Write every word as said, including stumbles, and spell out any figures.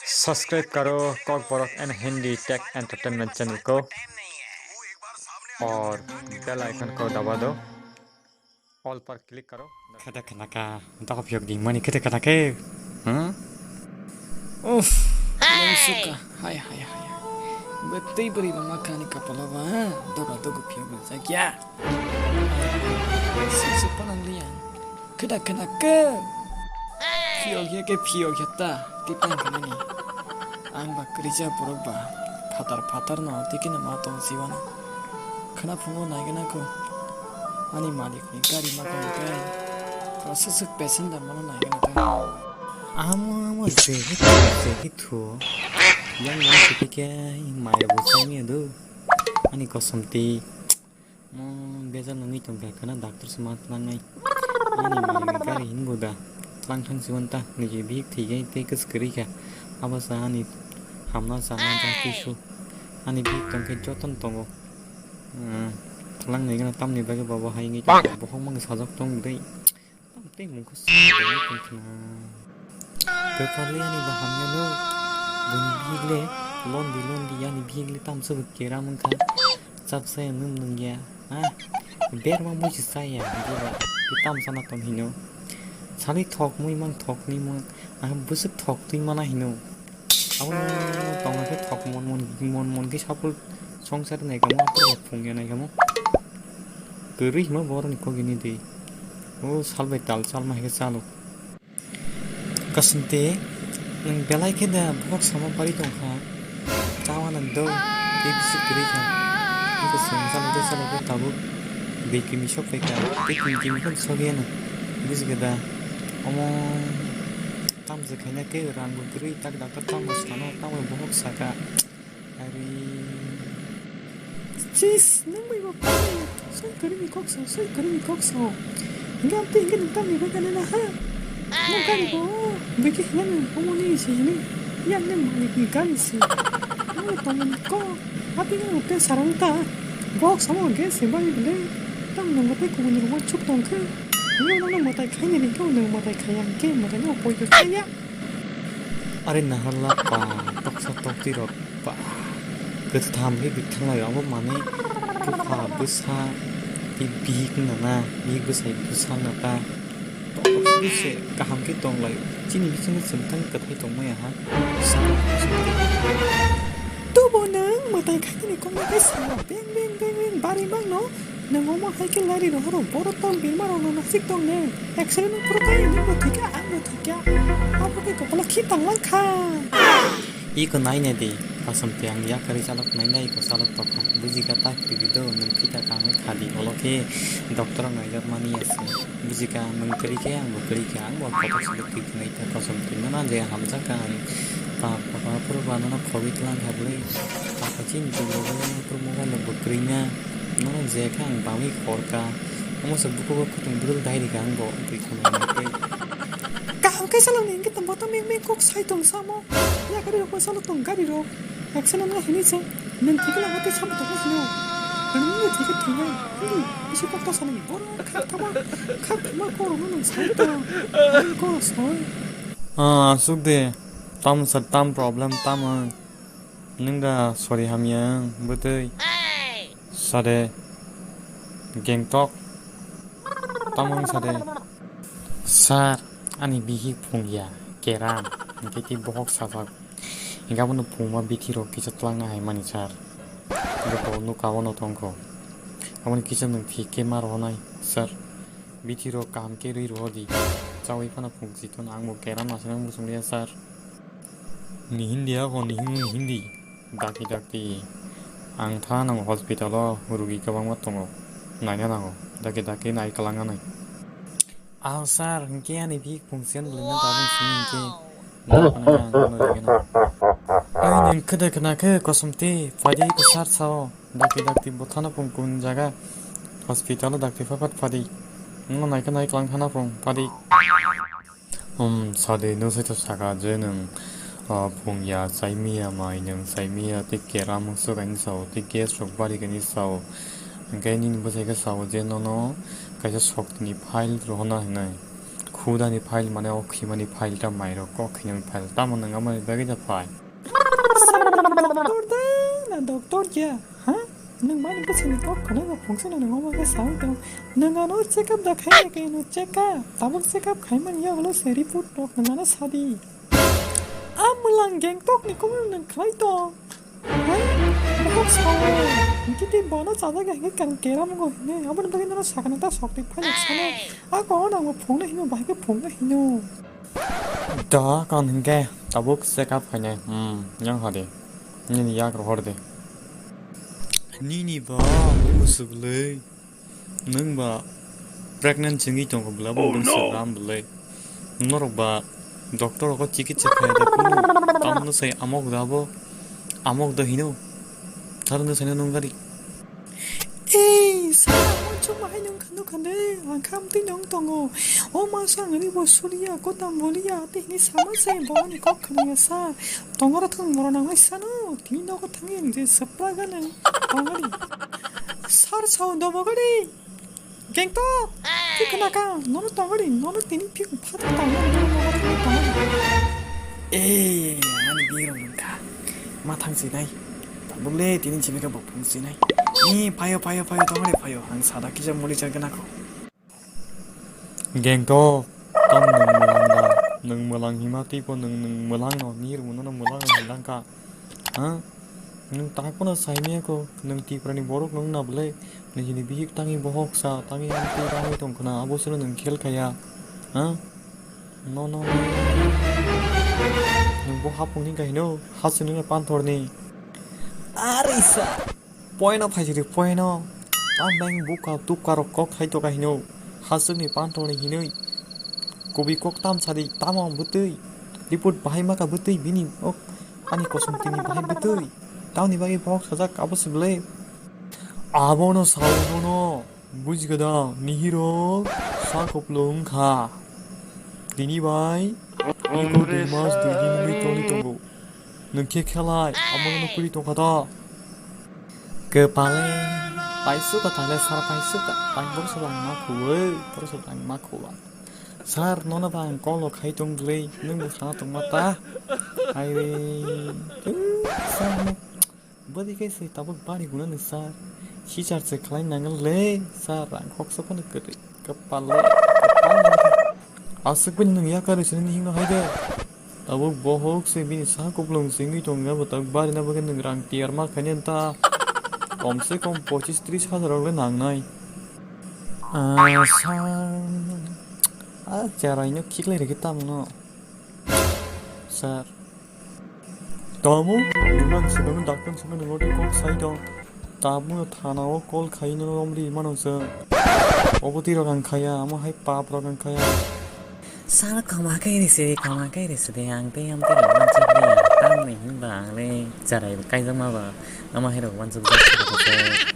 सब्सक्राइब करो कॉकबोरक एंड Hindi take entertainment channel को और बेल आइकन को दबा दो, ऑल पर क्लिक करो। Khata khana ka, dok phiok ding mani khata khana ke. Huh? Uff, longsuka. Hai, hai, hai. Betai beri mama kani kapala ba, doga dogo phiok sakya. Sisi panang liang. Kheda kheda ke. Phiyo ya ke phiyo ya ta. Titang kena ni. Ang ba kerja borok ba. Phatar phatar no tiki na ma tong siwana. Khena phungo nai gana ko. Ani malik ni gari ma kani kai. Tara susuk passenger mano nai gana ta. Amo amo jehi thu jehi thu. Yang yang tiki ke mai bo sami do. Ani kosom ti. Mo bejal nangwi tongkha, khana doctor se ma tlangnai. Ani mani gari hinbo da. Tlang thang si wanta, niji bihik thwi gai tei kwswk kwrwi kha. Abo sa ani hamna sana da kisu. Ani bihik tongkhe joton tongo. Tlang nai gana tamni bagwi babo hai ngi bohok mang sajak tong dei. Tei mungkha sini tongkha. Kwpal le ani bo hamya no. Bini bihik le londi londi ani bihik le tamsa bo keram wngkha. Chapsa ya nung nung ya. Ha? Berma musi saya. Bura. Tamsa na tong hino. Sali thok mui mang thok ni mang. Ah, busuk thok tui mana hino. Abo tongna khe thok mon mon mon mon khe sapul songsar nai kamo, apor phung ya nai kamo. Kwrwi hima borok ni kok ini di. O sal bai tal sal ma hai khe chalo. Kasing te nwng belai khe da borok sama pari tong kha. Chawa nang do, tei bisi kwrwi kha. Iko song chalo de chalo de tabuk. Bui kimi sok pai kha. Tei kimi kimi khe sok ya nang. Buji khe da. Omo. Tamjwk khaina khe rang bo kwrwi tak daktor tamo sano tamo bohok saka. Ari. Chis, nang bai bo kwrwi. Soi kwrwi ni kok sao, soi kwrwi ni kok sao. Hingke amtwi hingke nang tamni bai kane na ha. Nang kari bo. Beke hinga nang omo ni si hini. Yang nang malik ni kari si. Nang tamo ni kok. Api nang te sarang ta. Bohok samo hingke si bai bile. Tam nang tei kubun rok chuk tong khe. Nang nang matai khaini ringkhe nwng matai khaya hwnkhe matai no poito khaya. Are naharla pa toksa toktwi rok pa kwtham khe bithang lai abo manwi bupha bwsa tei bihik wngna na bihik bwsai bwsa wngna ta toksa se kaham khe tong lai chini bisingo chwng tang kwthai tong maya ha. Tubo nwng mwtai khaitini kokno khe sa beng beng beng beng bari mangno. Nwng omo hai khe lari rohoro boro tong birma rok no nasik tong ne. X-ray nwng phuru kha nwng bo thikya ang bo thikya. Abo khe kopolo khi tang lang kha. Iko nai ne di, kasam te ang yakari chalok nai nai iko chalok tokha. Buji kha tak tigi do nwng phita kangwi khadi olo khe doctor rok naijak mani ase. Buji kha nwng kwrwi khe ang bo kwrwi kha ang bo kotor se twi twnai ta kasam te nana je hamjak kha ang pa pa pa phuru ba nana khogwi tlang kha bwlwi. Apa chini tubro bwlwi phuru mobile rok bo kwrwi na. Nono je khe ang bangwi khor ka. Omo se bukugo khutung budul dai rikha ang bo bui khumui nai tei. Kaham khe salong ni hingke tong bo to meng meng kok sai tong samo. Ya gari rok salo tong gari rok. Action na hini se. Nang thike na hate sam tong hino. Nang ni thike thina. Hindi bisi kok to sani. Bor khak thama. Khak thama ko ro nang sai to. Ko sai. Ah, asuk de. Tam sa tam problem tam ang. Nwng da sori hamya ang bwtwi. Sade Gangtok. Tamo wng sade. Sir, ani bihik phung ya, keram. Hingke tei bohok sajak. Hingke abono phungma bithi rok kisa twlangna hai mani sir. Hingke bo nuka o no tongkho. Aboni kisa nwng thik khe ma rohonai sir. Bithi rok kaham khe rwi rohor di. Chawi phano phung si thun ang bo keram aswk nang muchung liya sir. Ni hindi ako ni hindi. Dakti dakti. Ang tha nang hospital o rugi kwbangma tongo. Naina nango. Dakti dakti nai kwlangnani. Aw sir, hwnkhe ani bihik phungsiyan bwlwina tabung simi hwnkhe. Ai nwng khede khna khe kosom twi phaidi ko sir sao. Dakti dakti bo thana phung kun jaga. Hospital o dakti phapat phadi. Nwng naikhe nai kwlang thana phung phadi. Um, sade, nwng sai to saka je nwng, ah, phung ya, chai miya mai, nwng chai miya, tei keram swk ani sao, tei gas rok bari kani sao. Hingke nini bwsai khe sao je nono kaisa soktini file rohorna hinwi. Khudani file mane o khimani file ta mairok kok khinani file tamo nang amani bagwi da file. Doctor de na doctor ya, ha? Nwng mani bwswkni kok khwnai bo phungsa na nwng omo khe saui tong. Nwng ano check up da khai ya khe no check up. Tabuk check up khai mani ya ulo se report rok nwng ano sadi. A mwlang Gangtok ni kok nwng khlai tong. Hai, bohok sao. Hingke tei bono chajak ya hingke kang keram go hine. Aboni bagwi nono sakna ta sok tei phai sano. A kono nang bo phungna hino, bahai khe phungna hino. Da kan hingke tabuk check up khainai. Hmm, yang hade. Nini yak rohor de. Nini ba, musuk le. Nwng ba pregnant chwngwi tongo bwla bo bwswk ram bwlai. Norok ba doctor rogo chikitsa khlai da kunu tamno sai amok da bo amok da hino. Tharno sai nwng gari. Ei, sa, mo chuma hai nwng khano khande, ang kham twi nwng tongo. O ma sa ngani bo suliya, ko tam boliya, te hini sama sai bo ni kok khana ya sa. Tongora thang moro nang mai sano, tini nogo thangwi ang je sepra gana. Tongori. Sar sao dobo gari. Gangtok. Ki khana ka? Nono tongori, nono tini phi phat tang nono nono tini tongori. Eh, ani biro nungka. Ma thang si nai. Tabuk le tini jibi ka bopung si nai. Ni payo payo payo tongori payo. Ang sada kisa muli chagana ko. Gangtok, tamo nwng mwlang da? Nwng mwlang hima tei bo nwng, nwng mwlang no, ni rwngno no mwlang no hinlang ka. Ha? Nwng tak phano sai maya ko, nwng Tripura ni borok nwng na bwlai, nini bihik tangwi bohok sa, tangwi amtwi rangwi tong khna, abo se nwng khel khaya. Ha? No, no, no. Nwng bo hapung ni kahino, ha se nwng panthor ni. Ari sa. Poino phaisiri poino. Tam bang buka tuka rok kok khai toka hino. Hasukni panthorni hinoi. Kubi kok tam sadi tamo bwtwi. Report bahai maka bwtwi bini ok ani kosong tini bahai bwtwi. Tamni bagwi bohok sajak abo se bwle. Abono sao bono. Bujikha da, nihiro sa koplo wngkha. Tini bai iko dui mas dui din wngwi tongwi tongo. Nwng khe khelai, amo no kwrwi tongkha da. Kwpale, paisuk ka tale sar paisuk ka, tang borok se langma khuwi, borok se langma khuwa. Sar, nono ba ang call khai tong bwlwi, nwng bo sana tongma ta. Hai re, sar, Bwrwi khe se tabuk bari gwnani sir. Sichar se khlai nangwle sir, rang khoksa phano kwrwi. Kwpal le, kwpal le. Aswk bini nwng yakarwi sini himno hai de. Tabuk bohok se bini sa kuplung se wngwi tongya, bwtak bari na bagwi nwng rang tiyar ma khainai ta. Kom se kom pochis tris hajar rok le nangnai. Ah, sir. Ah, cherai no khiklai rikhi tamo no. Sir. Tamo, nwng swkang daktan swkang nwng tei kok sai tong. Tamo thana o call khai no romri mano se. Obo twi rok ang khaya, amo hai pap rok ang khaya. Sir, khama kai risi, khama kai risi de, ang tei am tei rok mansa de, tamni hinba ang le charai kaijak ma ba, ama hai rok mansa de.